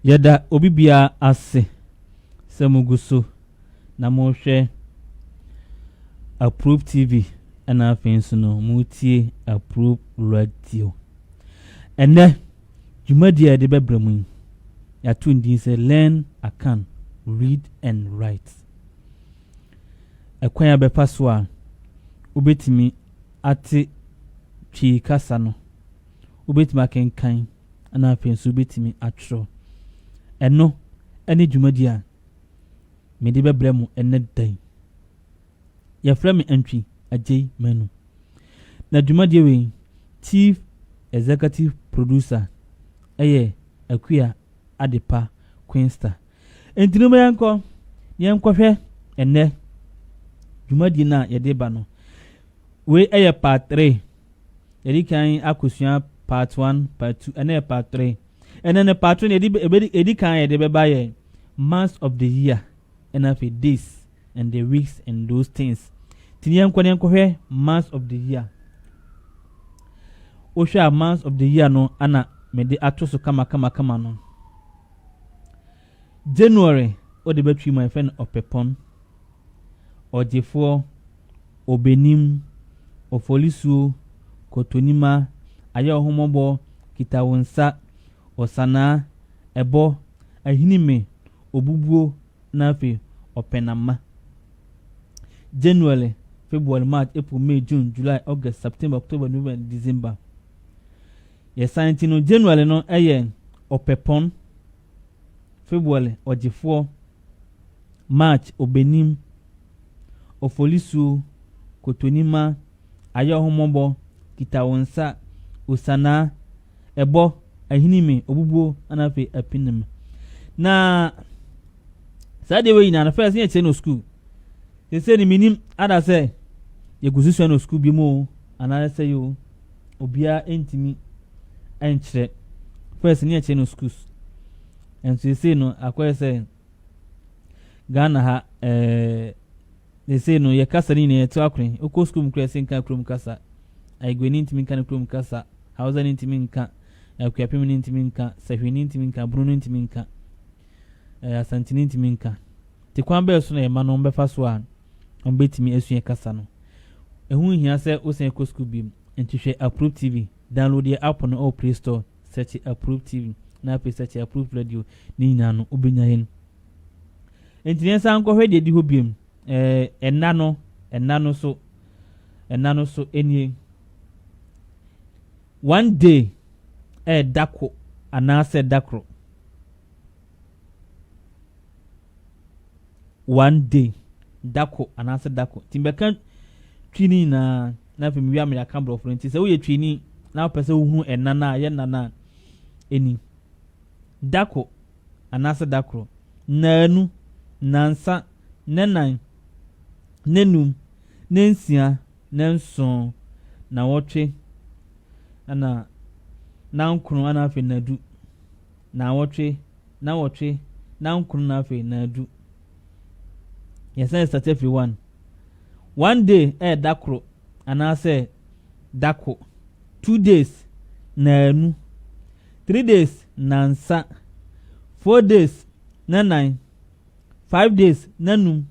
Yɛda obi biara ase sɛ mogu so na mohwɛ Approve TV ɛna afei nso no motie Approve Radio. Ɛnɛ dwumadi a yɛde bɛbrɛ mu yi, yɛato ndin sɛ Learn Akan, Read and Write. Ɛkwan a bɛfa so a wobɛtumi ate Twi kasa no, wobɛtumi akenkan ɛna afei nso wobɛtumi atwerɛ. Ɛno ɛne dwumadi a mede bɛbrɛ mu ɛnɛ da yi. Yɛfrɛ me Antwi Agyei Manu. Na dwumadie wei, Chief Executive Producer ɛyɛ Akua Adepa Queensta. Enti no yɛnkɔ yɛnkɔhwɛ ɛnɛ dwumadie no a yɛde ba no. Wei ɛyɛ part 3. Yɛde kan akosua part 1, part 2, ɛnɛ yɛ part 3. Ɛnɛ no part 3 no yɛde ɛdi kan yɛde bɛba yɛ months of the year ɛna afei days and the weeks and those things. Nti yɛnkɔ na yɛnkɔhwɛ months of the year. Wohwɛ a, months of the year no ana mede ato so kama kama kama no. January, wode bɛtwi mu a, yɛfrɛ no Ɔpɛpɔn, Ɔgyefoɔ, Ɔbɛnim, Ɔfɔlisuo, Kɔtɔnima, Ayɛ Ɔhomɔbɔ, Kita Wo Nsa, Ɔsanaa, Ɛbɔ, Ahinime, Obubuo na afei Ɔpɛnama. January, February, March, April, May, June, July, August, September, October, November, December. Yɛsan ti no, January no ɛyɛ Ɔpɛpɔn, February Ɔgyefoɔ, March Ɔbɛnim, Ɔfɔlisuo, Kɔtɔnima, Ayɛ Ɔhomɔbɔ, Kita Wo Nsa, Osanaa, Ɛbɔ, Ahinime, Obubuo ɛna afei Apinim. Na saa deɛ wei nyinaa no, first ne yɛkyerɛ no school. Sese ne minim ada sɛ yɛgu so sua no school bi mu o, anaasɛ yi o, obiara ntumi nkyerɛ. First ne yɛkyerɛ no schools, nso sese no akɔyɛ sɛ Ghana ha sese no yɛ kasa no nyinaa yɛte akore. Okɔ school mu kura sɛ nka kurom kasa, Ayigweni ntumi nka ne kurom kasa, Hausa ne ntumi nka, Akuapem ne ntumi nka, Sahwini ntumi nka, Bunu ne ntumi nka, Asantene ntumi nka. Te kwan bɛɛ so na yɛma no bɛfa so a wɔbɛtumi asua kasa no? Ɛho hia sɛ wosan kɔ school bi mu. Nti hwɛ Approve TV, download yɛ app no ɛwɔ Play Store, search Approve TV na afei search Approve Radio, ne nyinaa no wobɛnya yɛn. Nti yɛn nsa nkɔhwɛ deɛ di hɔ biom. Ɛna no so nie: one day ɛyɛ dako anaasɛ dakoro. One day, dako anaasɛ dako. Nti mbɛka Twi ne nyinaa na afei mewia mede aka borɔfo no. Nti sɛ woyɛ Twini na wopɛ sɛ wohu ɛna no a yɛ nna no a ɛni: dako anaasɛ dakoro, naanu, nansa, nanan, nanum, nansia, nanson, nawɔtwe, ɛna nankron, ɛna afei nadu. Nawɔtwe, nawɔtwe, nankron, na afei nadu. Yɛsan start afiri one. One day ɛyɛ dakoro anaasɛ dako. 2 days, naanu. 3 days, nansa. 4 days, nanan. 5 days, nanum.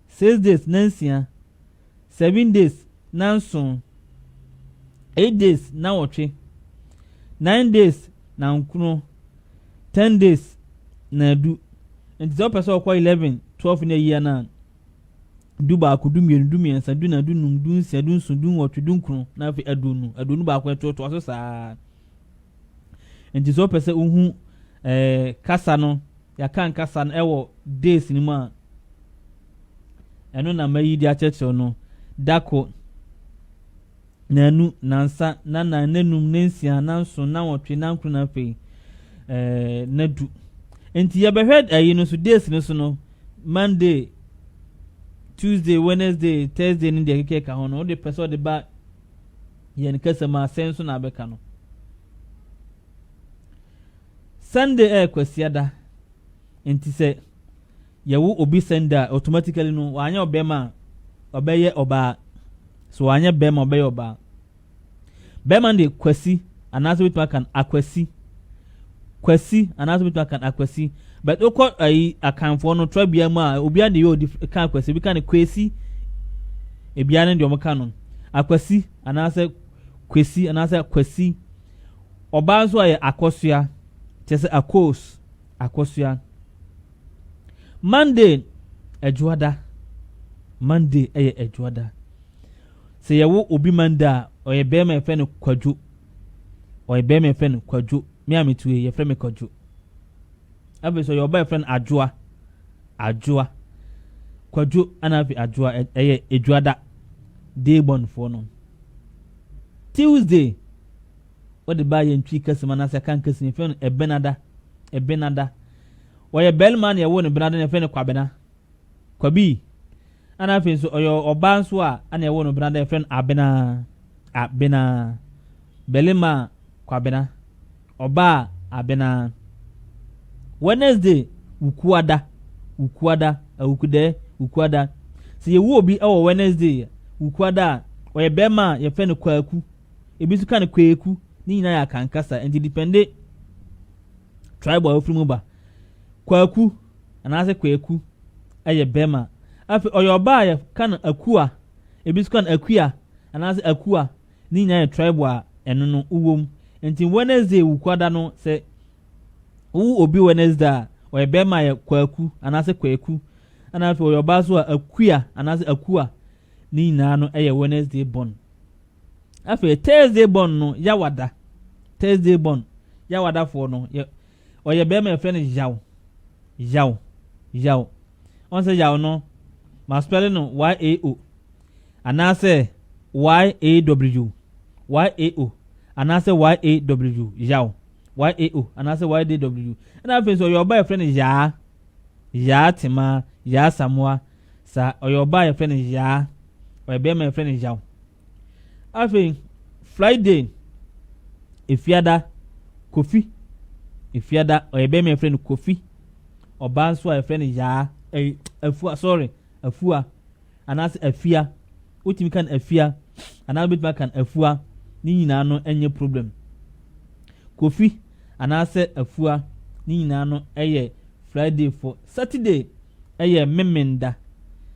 6 days, nansia. 7 days, nanson. 8 days, nawɔtwe. 9 days, nankron. 10 days, nadu. Nti sɛ wopɛ sɛ ɔkɔ 11, 12 ne ayia no a, 11, 12, 13, 14, 15, 16, 17, 18, 19, na afei 20, 21, ɛtoatoa so saa. Nti sɛ wopɛ sɛ wohu kasa no, yɛaka nkasa no ɛwɔ days no mu a, ɛno na mayi de akyerɛkyerɛw no: dako, nanu, nansa, nanan, nanum, nansia, nanson, nanwɔtwe, nankron, na afei nadu. Nti yɛbɛhwɛ ɛyi no so, days no so no: Monday, Tuesday, Wednesday, Thursday ne deɛ keka ka ho no. Wode pɛ sɛ ɔde ba yɛn kasa mu asɛn so na abɛka no. Sunday ɛyɛ Kwasiada. Nti sɛ yɛwo obi Sunday a, automatically no wanyɛ ɔbɛrima a, ɔbɛyɛ ɔbaa. So wanyɛ bɛrima, ɔbɛyɛ ɔbaa. Bɛrima no de Kwasi anaasɛ wobɛtumi aka no Akwasi. Kwasi anaasɛ wobɛtumi aka no Akwasi. But wokɔ ayi Akanfoɔ no trabea mu a, obiara de yɛ odi ka Akwasi, obi ka no Kwesi, ebiara ne deɛ wɔka no. Akwasi anaasɛ Kwesi anaasɛ Kwasi. Ɔbaa nso ayɛ Akɔsoa, kyerɛ sɛ Akos, Akɔsoa. Monday, Adwoada. Monday yɛ Adwoada. Sɛ yɛwo obi Monday a, ɔyɛ bɛrima yɛfrɛ no Kwadwo. Ɔyɛ bɛrima yɛfrɛ no Kwadwo. Me a metu yi, yɛfrɛ me Kwadwo. Afei sɛ ɔyɛ ɔbaa yɛfrɛ no Adwoa. Adwoa. Kwadwo ana afei Adwoa ɛyɛ Adwoada. Daybonfoɔ no. Tuesday, wɔde baa yɛn Twi kasa mu anaasɛ Akan kasa mu yɛfrɛ no Ɛbenada. Ɛbenada. Ɔyɛ barima na yɛwoo no Benada na yɛfrɛ no Kwabena. Kwabi. Ɛna afei nso ɔyɛ ɔbaa nso a ɛna yɛwoo no Benada yɛfrɛ no Abena. Abena. Barima Kwabena. Ɔbaa Abena. Wednesday, Wukuada. Wukuada. Awukudɛ, Wukuada. Sɛ yɛwu obi wɔ Wednesday, Wukuada a, ɔyɛ barima a yɛfrɛ no Kwaku. Ebi nso ka no Kweku. Ne nyinaa yɛ Akan kasa nti depende tribe a wofiri mu ba. Kwaku anaasɛ Kwaku yɛ bɛrima. Afei ɔyɛ ɔbaa a yɛka no Akua. Ebi nso ka no Akua anaasɛ Akua. Ne nyinaa yɛ tribe a ɛno no wowɔ mu. Nti Wednesday Wukuada no sɛ wowo obi Wednesday a ɔyɛ bɛrima a yɛ Kwaku anaasɛ Kwaku. Ɛna afei ɔyɛ ɔbaa nso a Akua anaasɛ Akua. Ne nyinaa no yɛ Wednesday born. Afei Thursday born no Yawada. Thursday born Yawadafoɔ no yɛ ɔyɛ bɛrima yɛfrɛ no Yaw. Yaw. Yaw. Ɔn sɛ Yaw no ma spell no Y-A-O anaasɛ Y-A-W. Y-A-O anaasɛ Y-A-W. Yaw. Y-A-O anaasɛ Y-A-W. Ɛna afei nso ɔyɛ ɔbaa yɛfrɛ no Yaa. Yaa Tema, Yaa Samoa. Saa ɔyɛ ɔbaa yɛfrɛ no Yaa. Ɔyɛ bɛrima yɛfrɛ no Yaw. Afei Friday, Efiada, Kofi. Efiada ɔyɛ bɛrima yɛfrɛ no Kofi. Ɔbaa nso a yɛfrɛ no Yaa, ɛy Afua sorry, Afua anaasɛ Afia. Wotumi ka no Afia anaa wobɛtumi aka no Afua. Ne nyinaa no nyɛ problem. Kofi anaasɛ Afua ne nyinaa no yɛ Friday fo. Saturday ɛyɛ Memenda.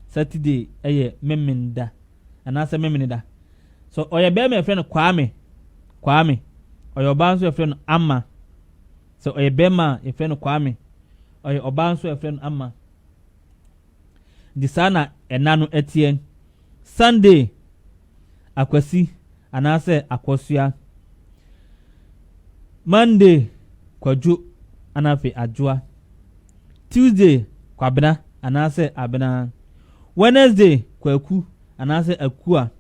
Saturday ɛyɛ Memenda anaasɛ Memeneda. So ɔyɛ bɛrima yɛfrɛ no Kwame. Kwame. Ɔyɛ ɔbaa nso yɛfrɛ no Ama. Sɛ ɔyɛ bɛrima a yɛfrɛ no Kwame. Ɔyɛ ɔbaa nso yɛfrɛ no Ama. Nti saa na ɛna no ɛteɛ. Sunday, Akwasi anaasɛ Akɔsua. Monday, Kwadwo ana afei Adwoa. Tuesday, Kwabena anaasɛ Abena. Wednesday, Kwaku anaasɛ Akua.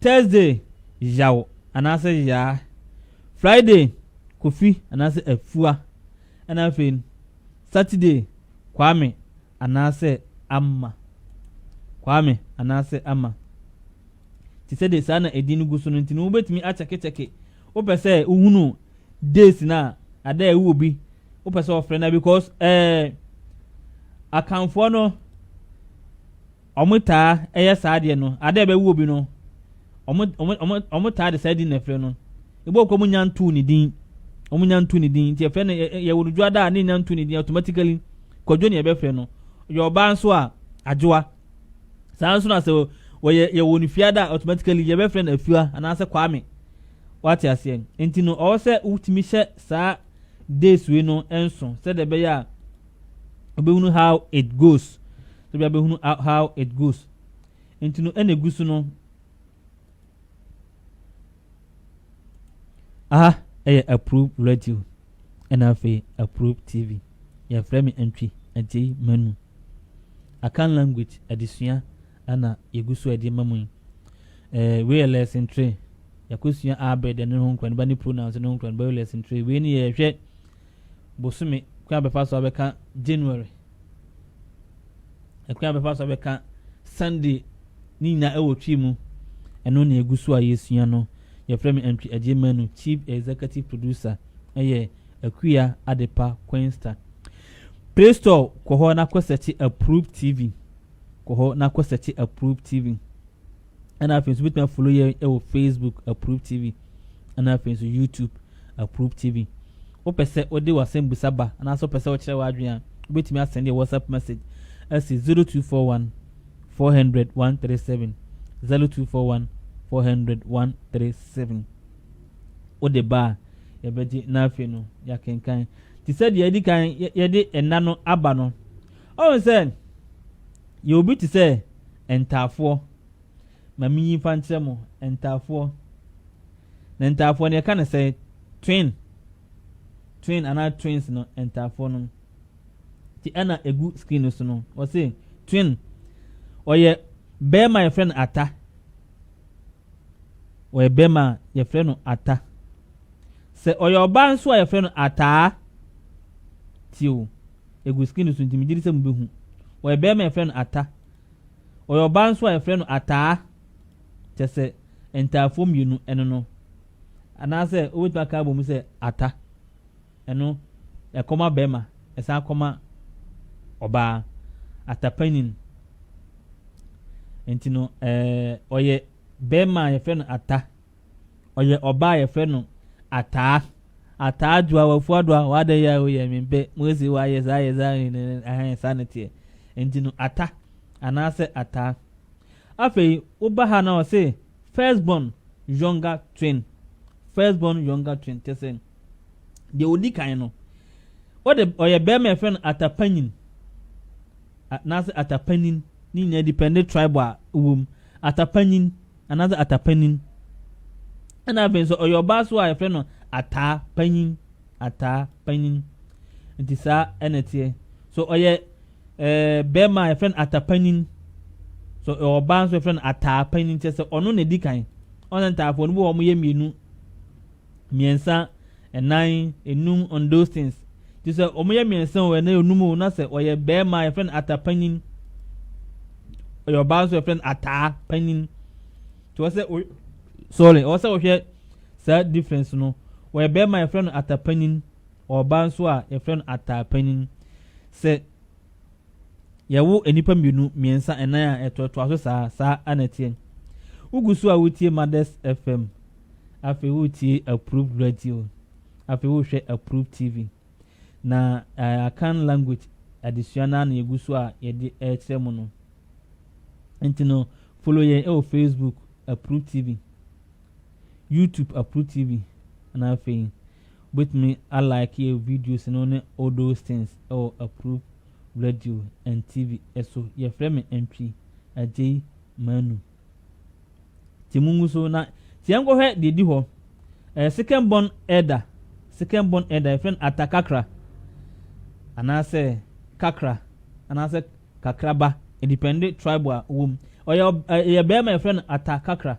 Thursday, Yaw anaasɛ Yaa. Friday, Kofi anaasɛ Afua. Ɛna afei Saturday, Kwame anaasɛ Ama. Kwame anaasɛ Ama. Te sɛ de saa na edin no gu so no nti no wobɛtumi akyɛkekyɛke. Wopɛ sɛ wohunu days na ada a ɛwɔ bi wopɛ sɛ ɔfrɛ na because Akanfoɔ no ɔmo taa ɛyɛ saa adeɛ no ada a ɛbɛwɔ bi no ɔmo taa de saa din na ɛfrɛ no. Ebi wɔ kɔ ɔmo nya nto ne din ɔmo nya nto ne din nti yɛfrɛ no yɛwɔ no dwada a ne nya nto ne din automatically Kwadwo ne yɛbɛfrɛ no. Ɔyɛ ɔbaa nso a Adwoa. Saa nso na sɛ wɔyɛ yɛwɔ no fiada a automatically yɛbɛfrɛ no Afua anaasɛ Kwame. Wate aseɛ. Nti no ɔwɔ sɛ wotumi hyɛ saa days wei no nso sɛdeɛ ɛbɛyɛ a wobɛhunu how it goes. Sɛdeɛ wobɛhunu how it goes. Nti no ɛna egu so no aha ɛyɛ Approve Radio ɛna afei Approve TV. Yɛfrɛ me Antwi Agyei Manu. Akan language adesua ɛna yɛgu so ɛde ma mu yi. Wei yɛ lesson 3. Yɛakɔsua abed ne ho nkoraniba ne pronouns ne ho nkoraniba wei lesson 3. Wei ne yɛhwɛ bosome kwan a bɛfa so abɛka January. Ɛkwan a bɛfa so abɛka Sunday ne nyinaa ɛwɔ Twi mu. Ɛno na yɛgu so a yɛsua no. Yɛfrɛ me Antwi Agyei Manu, Chief Executive Producer ɛyɛ Akua Adepa Queensta. Play Store kɔ hɔ na kɔ search Approve TV. Kɔ hɔ na kɔ search Approve TV. Ɛna afei nso wobɛtumi afollow yɛn ɛwɔ Facebook Approve TV. Ɛna afei nso YouTube Approve TV. Wopɛ sɛ wode w'asɛmbusa ba anaasɛ wopɛ sɛ wokyerɛ w'adwene a, wobɛtumi asɛnde WhatsApp message asi 0241 400 137, 0241 400 137. Wode ba a, yɛbɛgye na afei no yɛakenkan. Te sɛ deɛ yɛdi kan yɛde ɛna no aba no, ɔhu sɛ yɛ obi te sɛ ntaafoɔ. Ma menyi mfa nkyerɛ mo, ntaafoɔ. Na ntaafoɔ no yɛka no sɛ twin, twin anaa twins no, ntaafoɔ no. Nti ɛna egu screen no so no, wɔse twin, ɔyɛ bɛrima a yɛfrɛ no Ata. Ɔyɛ bɛrima a yɛfrɛ no Ata. Sɛ ɔyɛ ɔbaa nso a, yɛfrɛ no Ataa. Tie o, egu screen no so nti megye di sɛ mobɛhu. Ɔyɛ bɛrima a yɛfrɛ no Ata. Ɔyɛ ɔbaa nso a, yɛfrɛ no Ataa. Kyɛ sɛ ntaafoɔ mmienu ɛno no. Anaasɛ wobɛtumi aka abɔ mu sɛ Ata. Ɛno ɛkɔma bɛrima, ɛsan kɔma ɔbaa. Atapanin. Nti no ɔyɛ bɛrima a yɛfrɛ no Ata. Ɔyɛ ɔbaa a yɛfrɛ no Ataa. Ataa dwoa wafu adoa wada yi a woyɛ mempɛ Mose wayɛ saa yɛ saa ɛhɛn saa ne teɛ. Nti no Ata anaasɛ Ataa. Afei woba ha na ɔse first born younger twin. First born younger twin kyɛ sɛ deɛ odi kan no, wɔde ɔyɛ bɛrima a yɛfrɛ no Atapanyin anaasɛ Atapanin. Ne nyinaa depend tribe a ɛwɔ mu. Atapanyin anaasɛ Atapanin. Ɛna afei nso ɔyɛ ɔbaa so a, yɛfrɛ no Ataa panyin, Ataa panyin. Nti saa ɛna teɛ. So ɔyɛ bɛrima a, yɛfrɛ no Atapanyin. So ɔyɛ ɔbaa nso, yɛfrɛ no Ataa panyin. Kyerɛ sɛ ɔno na edi kan. Ɔna ntaafoɔ no bi wɔ wɔn yɛ mmienu, mmiɛnsa, ɛnan, enum on those things. Nti sɛ wɔn yɛ mmiɛnsa o, ɛnan, enum o, na sɛ ɔyɛ bɛrima a, yɛfrɛ no Atapanyin. Ɔyɛ ɔbaa nso, yɛfrɛ no Ataa panyin. Nti wɔ sɛ o, sorry, ɔwɔ sɛ wɔhwɛ saa difference no. Ɔyɛ bɛrima a, yɛfrɛ no Atapanyin. Ɔbaa nso a, yɛfrɛ no Ataa panyin. Sɛ yɛwo nnipa mmienu, mmiɛnsa, ɛnan a, ɛtoatoa so saa saa ana teɛ. Wogu so a wotie Mothers FM, afei wotie Approved Radio, afei wohwɛ Approved TV. Na Akan language adesua no na yɛgu so a yɛde ɛrekyerɛ mu no. Nti no follow yɛn ɛwɔ Facebook, Approved TV, YouTube, Approved TV, na afei wobɛtumi alike yɛ videos no ne all those things ɛwɔ Approved Radio and TV ɛso. Yɛfrɛ me Ntwi Agyei Manu. Nti mu ngu so na nti yɛnkɔhwɛ deɛ di hɔ. Second born elder, second born elder, yɛfrɛ no Atakakra anaasɛ Kakra anaasɛ Kakraba, independent tribe a wɔ mu. Ɔyɛ ɛyɛ bɛrima, yɛfrɛ no Atakakra.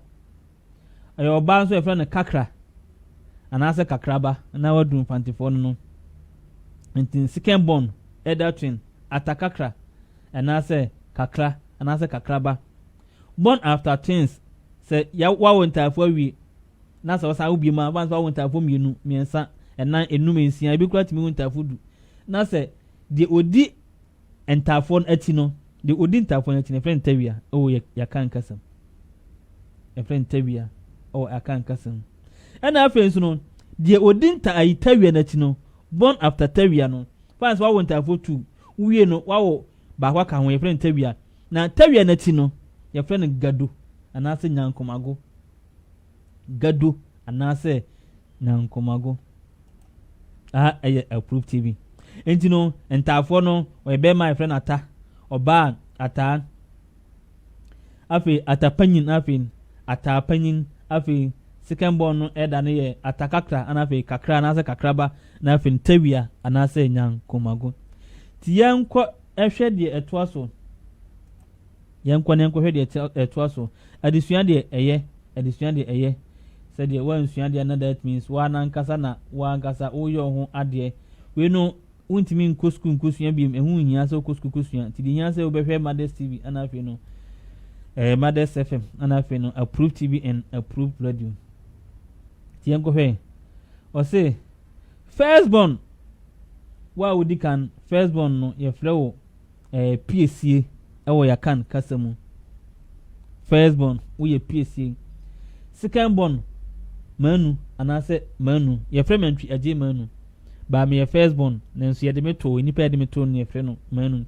Ɔyɛ ɔbaa nso, yɛfrɛ no Kakra anaasɛ Kakraba na wadu Mfantefoɔ no. Nti second born elder twin, Atakakra anaasɛ Kakra anaasɛ Kakraba, born after twins. Sɛ wawo ntaafoɔ awie na sɛ wɔsan wo biem a, wɔn nso wawo ntaafoɔ mmienu, mmiɛnsa, ɛnan, enum, nsia, ebi koraa tumi wo ntaafoɔ 10, na sɛ deɛ odi ntaafoɔ no akyi no, deɛ odi ntaafoɔ no akyi no, yɛfrɛ no tawia ɛwɔ yɛ yɛaka nkasam. Yɛfrɛ no tawia ɛwɔ yɛaka nkasam. Ɛna afei nso no, deɛ odi nta ayi tawia n'akyi no, born after tawia no, fan sɛ wawo ntaafoɔ tu wie no, wawo baako aka ho, yɛfrɛ no tawia. Na tawia n'akyi no, yɛfrɛ no gado anaasɛ nyankomago. Gado anaasɛ nyankomago. Aha ɛyɛ Approve TV. Nti no ntaafoɔ no, ɔyɛ bɛrima a, yɛfrɛ no Ata, ɔbaa Ataa, afei Atapanyin, afei Ataa panyin, afei second born no ɛda no yɛ Atakakra, ana afei Kakra anaasɛ Kakraba, na afei Tawia anaasɛ Nyankomago. Ti yɛnkɔ ɛhwɛ deɛ ɛtoa so. Yɛnkɔ na yɛnkɔhwɛ deɛ ɛtoa so. Adesua deɛ ɛyɛ adesua deɛ ɛyɛ sɛdeɛ wansua deɛ na that means wanankasa na wankasa woyɛ wo ho adeɛ. Wei no wontumi nkɔ sukuu nkɔsua biom. Ɛho nhia sɛ wokɔ sukuu kɔsua. Nti deɛ hia sɛ wobɛhwɛ Mothers TV, ana afei no Mothers FM, ana afei no Approved TV and Approved Radio. Nti yɛnkɔhwɛ. Ɔse first born, wo a wodi kan, first born no, yɛfrɛ wo piesie ɛwɔ Yakan kasa mu. First born, woyɛ piesie. Second born, Manu anaasɛ Manu. Yɛfrɛ Mantwi Agye Manu. Ba meyɛ first born, nanso yɛde me too nipa yɛde me too no, yɛfrɛ no Manu.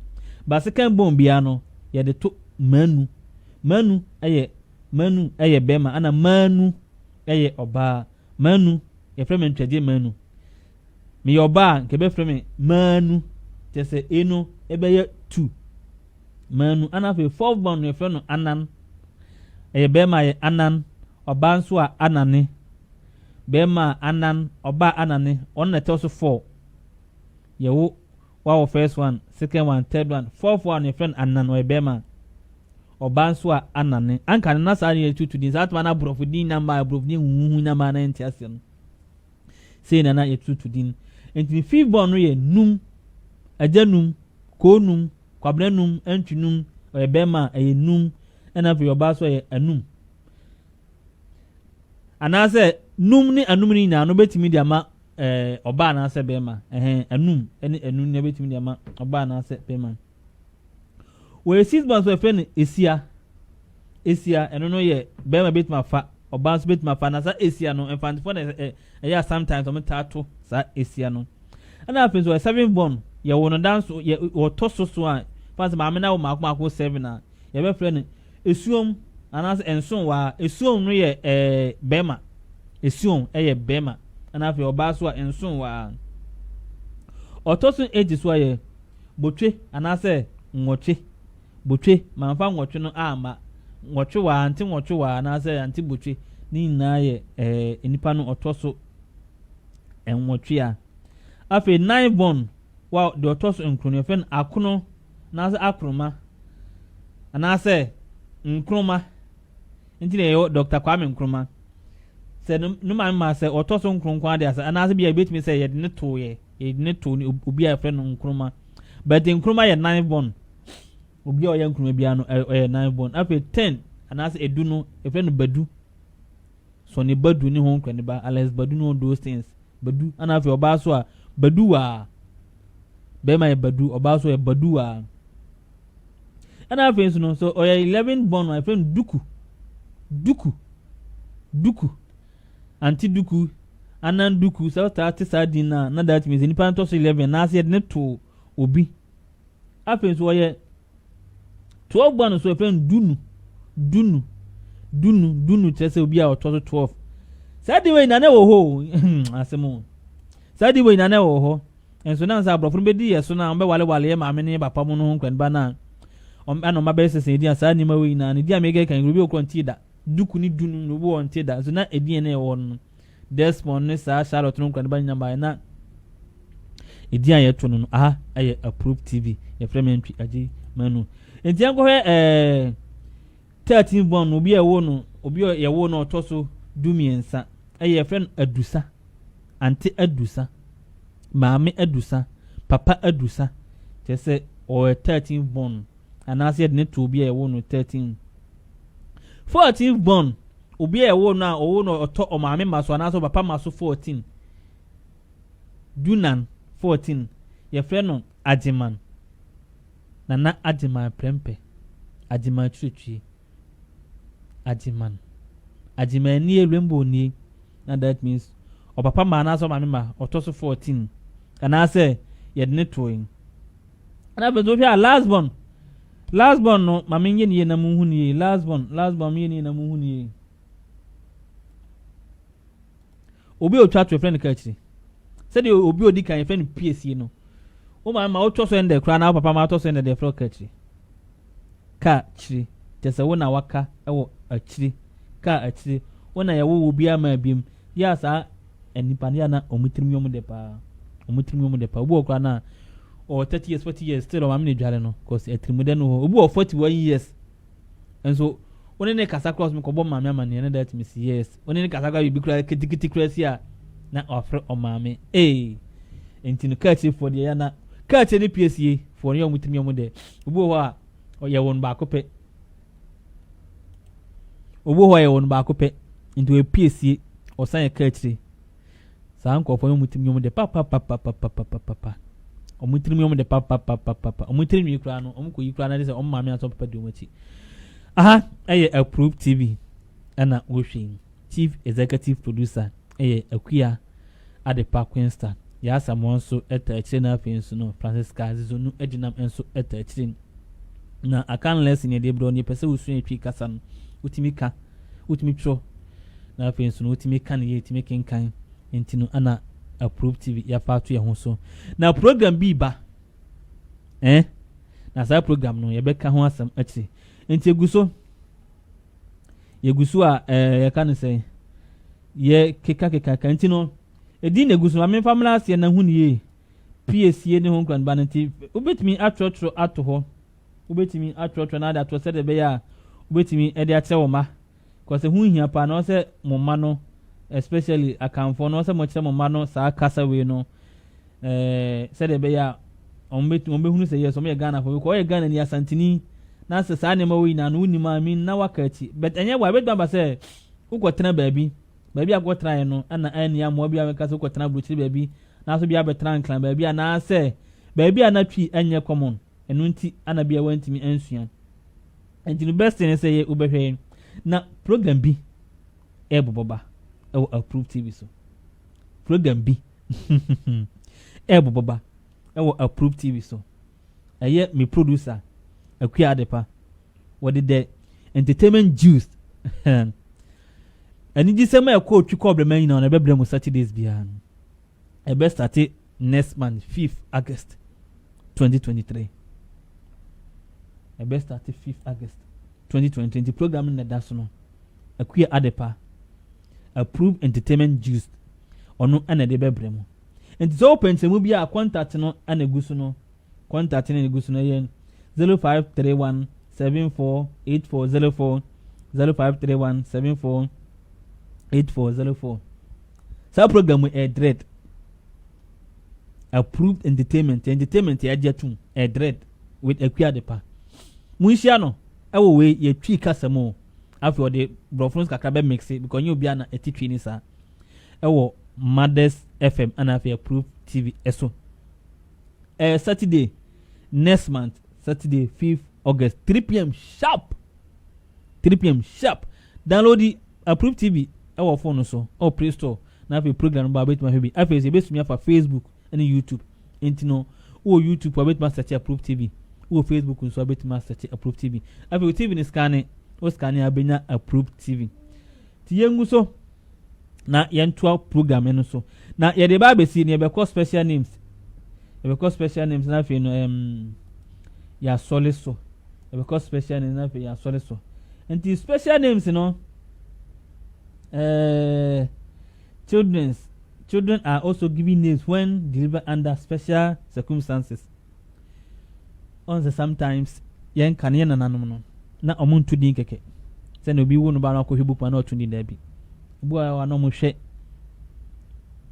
Ba second born biara no, yɛde to Manu. Manu yɛ bɛrima, ɛna Manu yɛ ɔbaa. Manu, yɛfrɛ me Ntwagye Manu. Meyɛ ɔbaa, nka yɛbɛfrɛ me Manu, kyerɛ sɛ eno ɛbɛyɛ two, Manu. Ɛna afei fourth born no, yɛfrɛ no Anan. Ɛyɛ bɛrima, yɛ Anan. Ɔbaa nso a, Anane. Bɛrima a, Anan. Ɔbaa, Anane. Ɔno na ɛtɔ so four. Yɛwo wawɔ first one, second one, third one, fourth one, yɛfrɛ no Anan, ɔyɛ bɛrima. Ɔbaa nso a, Anane. Anka ne na saa ne yɛtutu din saa tuma na aborɔfo din nyama, aborɔfo din huhuhu nyama na yɛnte aseɛ no sei na yɛtutu din. Nti fifth born no yɛ Num, Agya Num, Koo Num, Kwabena Num, Ɛntwi Num. Ɔyɛ bɛrima a, ɛyɛ Num. Ɛna afei ɔbaa nso yɛ Anum, anaasɛ Num ne Anum no nyinaa no bɛtumi de ama ɔbaa anaasɛ bɛrima. Ɛhɛn, Anum ɛne Anum no bɛtumi de ama ɔbaa anaasɛ bɛrima. Wɔyɛ six born nso, yɛfrɛ no Esia. Esia, ɛno no yɛ bɛrima bɛtumi afa, ɔbaa nso bɛtumi afa. Na saa Esia no, Mfantefoɔ na ɛyɛ a sometimes wɔn taa to saa Esia no. Ɛna afei nso ɔyɛ seven born, yɛwɔ no da nso yɛ wɔtɔ so a fansi maame na wɔ mako mako seven a, yɛbɛfrɛ no Esuom anaasɛ Nson waa. Esuom no yɛ bɛrima. Esuom ɛyɛ bɛrima. Ɛna afei ɔbaa so a, Nson waa. Ɔtɔ so eight so a, yɛ Botwe anaasɛ Nwɔtwe. Botwe, manfa nwɔtwe no ama nwɔtwe waa, ante nwɔtwe waa anaasɛ ante botwe ne nyinaa yɛ nipa no ɔtɔ so 8 a. Afei nine born wa, deɛ ɔtɔ so 9 no, yɛfrɛ no Akono anaasɛ Akoroma anaasɛ Nkroma. Nti na yɛwɔ Dr Kwame Nkrumah sɛ ne maame ma sɛ ɔtɔ so 9 nko ade asa, anaasɛ bi a ebetumi sɛ yɛde ne to yɛ yɛde ne to ne obi a yɛfrɛ no Nkrumah. But Nkrumah yɛ nine born. Obi a ɔyɛ Nkrumah biara no, ɔyɛ nine born. Afei 10 anaasɛ 10 no, yɛfrɛ no Badu Sɔni Badu ne ho nkwaniba, Alex Badu ne ho, those things, Badu. Ɛna afei ɔbaa so a, Badu waa. Bɛrima yɛ Badu, ɔbaa so yɛ Badu waa. Ɛna afei nso no so, ɔyɛ 11 born a, yɛfrɛ no Duku. Duku, Duku, Ante Duku, Anan Duku. Sɛ ɔtaa te saa din na that means nipa ntɔ so 11 anaasɛ yɛde ne to obi. Afei nso ɔyɛ 12 born so, yɛfrɛ no Dunu. Dunu, Dunu, Dunu kyerɛ sɛ obi a ɔtɔ so 12. Saa di wei na ne wɔ hɔ o, asɛm o. Saa di wei na ne wɔ hɔ nso na nsa aborɔfo no bɛdi yɛ so na wɔbɛwalewale yɛ maame ne papa mu no ho nkwaniba na ɛna ɔma bɛyɛ sɛsɛn edi a. Saa nneɛma wei nyinaa ne di a meka kan, obi wɔ kɔ nti da Duku ne Dunu na obi wɔ nti da nso na edi yɛn na ɛwɔ no Desmond ne saa Charlotte no nkwaniba nyinaa baa na edi a yɛto no. Aha ɛyɛ Approve TV. Yɛfrɛ me Ntwi Agye Manu. Nti yɛn kɔhwɛ 13 born no, obi a ɛwɔ no, obi a yɛwɔ no ɔtɔ so 13, ɛyɛ yɛfrɛ no Adusa, Ante Adusa, Maame Adusa, Papa Adusa, kyerɛ sɛ ɔyɛ 13 born anaasɛ yɛde ne to obi a yɛwɔ no 13. 14 born, obi a yɛwɔ no a ɔwɔ no ɔtɔ ɔmaame ma so anaasɛ ɔpapa ma so 14, 14, 14, yɛfrɛ no Agyeman, Nana Agyeman Prɛmpɛ, Agyeman Kyerɛtwie, Agyeman, Agyeman nie, rainbow nie. Na that means ɔpapa ma anaasɛ ɔmaame ma ɔtɔ so 14 anaasɛ yɛde ne to yi. Ɛna afei nso wohwɛ a, last born, last born no, maame nyɛ ne yie na mu hu ne yie. Last born, last born yɛ ne yie na mu hu ne yie. Obi a otwa to, yɛfrɛ no ka akyire, sɛdeɛ obi a odi kan yɛfrɛ no piesie no. Wo maame ma wotɔ so ɛndɛ koraa na wo papa ma wotɔ so ɛndɛ deɛ, yɛfrɛ wo ka akyire. Ka akyire kyerɛ sɛ wo na waka ɛwɔ akyire. Ka akyire, wo na yɛwo wo biara ma abiem yɛ a. Saa nipa no yɛ na ɔmo tirim yɛ ɔmo dɛ paa, ɔmo tirim yɛ ɔmo dɛ paa. Obi wɔ koraa na ɔwɔ 30 years, 40 years, still ɔmaame na edware no, cause ɛtirim dɛ no hɔ. Obi wɔ 41 years nso, wo ne ne kasa koraa, ɔsɛ kɔbɔ maame amaneɛ ne that means yes. Wo ne ne kasa koraa, biribi koraa kitikiti koraa si a, na ɔafrɛ ɔmaame ee. Nti no, kaa akyirefoɔ deɛ, yɛ na kaa akyire ne piesie foɔ no yɛ ɔmo tirim yɛ ɔmo dɛ. Obi wɔ hɔ a ɔyɛ wɔn baako pɛ, obi wɔ hɔ a yɛ wɔn baako pɛ, nti ɔyɛ piesie, ɔsan yɛ kaa akyire. Saa nkurɔfoɔ no, ɔmo tirim yɛ ɔmo dɛ papapapapapapapa. Ɔmo tirim yɛ ɔmo dɛ papapapapa. Ɔmo tirim nwi koraa no, ɔmo kɔ yi koraa na de sɛ ɔmo maame asɔ papa di ɔmo akyi. Aha ɛyɛ Approve TV ɛna wɔhwɛ yi. Chief executive producer ɛyɛ Akua Adepa Queensta. Yaa Asamoah nso ta akyire na afei nso no Francisca Zizonu Agyinam nso ta akyire. Na Akan lesson yɛde brɛ wo no yɛpɛ sɛ wosua Twi kasa no, wotumi ka, wotumi twerɛ na afei nso no wotumi ka no yie, wotumi kenkan. Nti no ana Approve TV yɛafa ato yɛn ho so. Na program bi ba eh na saa program no yɛbɛka ho asɛm akyire. Nti egu so yɛgu so a eh, yɛka no sɛ yɛkekakekaka nti no Edin na egu so. Ma memfa mmra aseɛ na hu no yie. Piesie ne ho nkuranba no nti, wobɛtumi atwerɛtwerɛ ato hɔ. Wobɛtumi atwerɛtwerɛ na ade ato hɔ sɛdeɛ ɛbɛyɛ a wobɛtumi de akyerɛ wo mma. Because ɛho hia paa na ɔsɛ mo mma no, especially Akanfoɔ no, ɔsɛ mokyerɛ mo mma no saa kasa wei no eh, sɛdeɛ ɛbɛyɛ a wɔn bɛtumi wɔn bɛhunu sɛ yes wɔn yɛ Ghanafoɔ because ɔyɛ Ghanani Asanteni na sɛ saa nneɛma wei nyinaa no wonim a I mean na waka akyi but ɛnyɛ wa ɛbɛtumi aba sɛ wokɔtena baabi Baabi a wokɔtenaeɛ no na anni amoa bi a bɛka sɛ wokɔtena aburokyire baabi nanso bi abɛtena Nkran baabi anaasɛ baabi a na Twi nyɛ common ɛno nti ana bi a woantumi ansua. Nti no best thing ne sɛ yɛ wobɛhwɛ na program bi ɛrebobɔ ba ɛwɔ Approve TV so. Program bi ɛrebobɔ ba ɛwɔ Approve TV so. Ɛyɛ me producer Akua Adepa wɔde the entertainment juice anigyesɛm a ɛkɔ otwi kɔ ɔbrɛma nyinaa na ɛbɛbrɛ mu Saturdays biara no ɛbɛ starte next month 5th August 2023 ɛbɛ starte 5th August 2023 nti program no na ɛda so no Akua Adepa approved entertainment juice ɔno ɛna ɛde bɛbrɛ mu nti sɛ wopɛ nkyɛmu bi a contact no ɛna egu so no Contact no egu so no yɛ 0531 74 8404 0531 74 8404. Saa program yi ɛyɛ dread. Approved entertainment entertainment yɛ agye atum ɛyɛ dread with Akua Adepa. Munhyia no ɛwɔ wei yɛ twi kasa mu o. Afei ɔde borɔfo no kakra bɛ mixe because nyɛ obiara na ɛte twi ne saa. Ɛwɔ Mothers FM ɛna afei Approved TV ɛso. Ɛyɛ Saturday next month, Saturday 5th August, 3 pm sharp. 3 pm sharp. Download the Approve TV ɛwɔ phone no so, ɛwɔ Play Store. Na afei program no ba abɛtumi ahwɛ bi. Afei sɛ ebɛtumi afa Facebook ɛne YouTube. Nti no, wɔ YouTube a wobɛtumi asɛte Approve TV. Wɔ Facebook nso wobɛtumi asɛte Approve TV. Afei wo TV no scan, wo scan a wobɛnya Approve TV. Ti yɛngu so na yɛntoa program no so na yɛde ba abɛsi na yɛbɛkɔ special names yɛbɛkɔ special names na afei no yɛasɔle so yɛbɛkɔ special names na afei yɛasɔle so nti special names no children are also given names when delivered under special circumstances. Ɔn sɛ sometimes yɛn ka ne yɛn nananom no na ɔmo nto din kɛkɛ sɛnea obi wo no ba no akɔhwɛ book ma na ɔto din daabi obi wɔ hɔ a na ɔmo hwɛ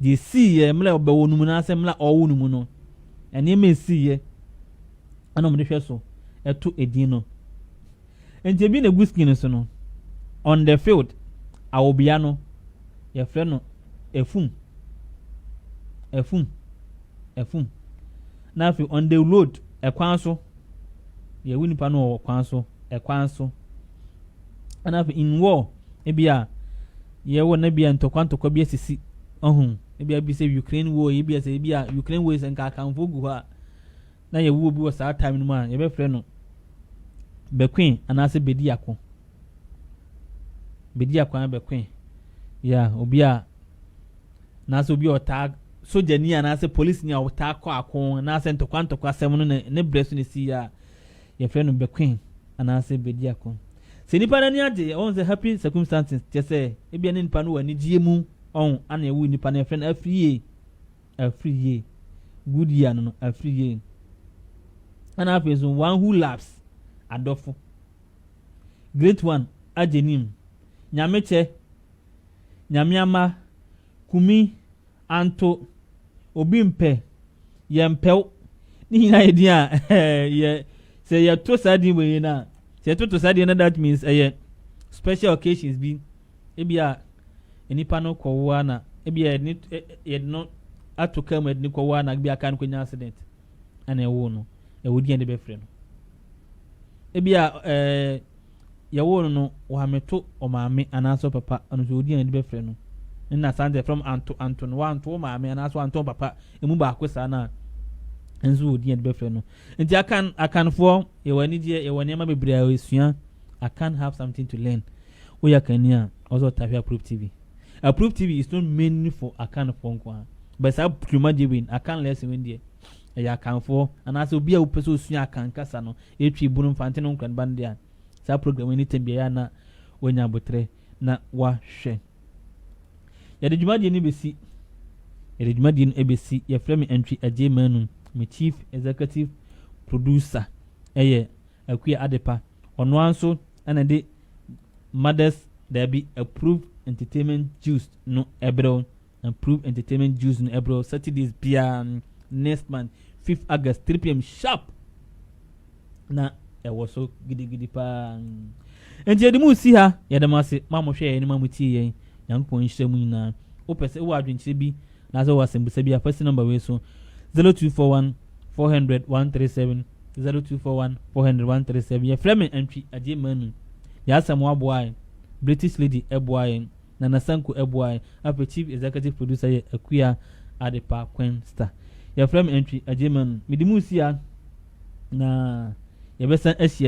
deɛ esii yɛ mmerɛ ɔbɛwɔ no mu na asɛ mmerɛ ɔwɔ no mu no nneɛma esii yɛ ɛna ɔmo de hwɛ so ɛto edin no nti ebi na egu skin so no on the field awobea no yɛfrɛ no efum efum efum na afei on the road ɛkwan so yɛwo nipa no wɔ kwan so ɛkwan so ɛna afei in war ebi a yɛwɔ na bi a ntɔkwa ntɔkwa bi asisi ɔho ebi a bi sɛ Ukraine war ebi a sɛ ebi a Ukraine war sɛ nka akanfo gu hɔ a na yɛwo obi wɔ saa time no mu a yɛbɛfrɛ no bɛkwen anaasɛ bedi ako bedi ako anaa bɛkwen ya obi a anaasɛ obi a ɔtaa sogyani anaasɛ polisini a ɔtaa kɔ ako anaasɛ ntɔkwa ntɔkwa asɛm no ne ne brɛ so ne si a yɛfrɛ no bɛkwen anaasɛ bedi ako sɛ nipa n'ani agye ɔn sɛ happy circumstances kyɛ sɛ ebi ne nipa no wɔ anigyeɛ mu ɔn ana ɛwu nipa no yɛfrɛ no afiri yie afiri yie good year no no afiri yie ɛna afei so one who laughs adɔfo great one agye nim nyamekyɛ nyame ama kumi anto obi mpɛ yɛmpɛw ne nyinaa yɛ din a yɛ sɛ yɛto saa din wɔ yi na sɛ yɛtoto saa din na that means ɛyɛ special occasions bi ebi a nipa no kɔwoa na ebi a yɛde yɛde no ato kaa mu yɛde no kɔwoa na ebi aka no kɔnya accident ɛna ɛwɔ no ɛwɔ din a yɛde bɛfrɛ no ebi a yɛwɔ no no wɔameto ɔmaame anaasɛ ɔpapa ɔno nso ɔdi a yɛde bɛfrɛ no. Nna saa nti yɛfrɛ Anto Anto no, wanto wo maame anaasɛ wanto wo papa emu baako saa no a, nso wɔ din a yɛde bɛfrɛ no. Nti Akan, Akanfoɔ, yɛwɔ anigyeɛ, yɛwɔ nneɛma bebree a yɛsua. Akan have something to learn. Woyɛ Akanni a, ɔsɛ ɔtaa hwɛ Approve TV. Approve TV is not mainly for Akanfoɔ nko ara. But saa dwumadie wei, Akan lesson wei deɛ, ɛyɛ Akanfoɔ anaasɛ obi a wopɛ sɛ osua Akan kasa no, ɛtwi bunu mfante no nkranba no deɛ a, saa program yi ne tɛm biara na wanya abotrɛ na wahwɛ. Yɛde dwumadie no bɛsi yɛde dwumadie no bɛsi yɛfrɛ me Antwi Agyei Manu me chief executive producer ɛyɛ Akua Adepa ɔno ara nso ɛna de mothers daabi approved entertainment juice no ɛbrɛw approved entertainment juice no ɛbrɛw Saturdays biara next month 5th August 3 p.m. sharp na ɛwɔ so gidigidi paa. Nti yɛde mu si ha, yɛde mo ase mo a mohwɛ yɛn ne mo a motie yɛn. Nyankopɔn nhyira mu nyinaa. Wopɛ sɛ wowɔ adwenkyerɛ bi na sɛ wowɔ asɛmbusa bi a, fa si number wei so: 0241 400 137, 0241 400 137. Yɛfrɛ me Antwi Agye Manu. Yɛasɛm waboa yɛn, British Lady ɛboa yɛn, Nana Sanko ɛboa yɛn. Afei chief executive producer yɛ Akua Adepa Queen Star. Yɛfrɛ me Antwi Agye Manu. Mede mu si ha na yɛbɛsan ahyia.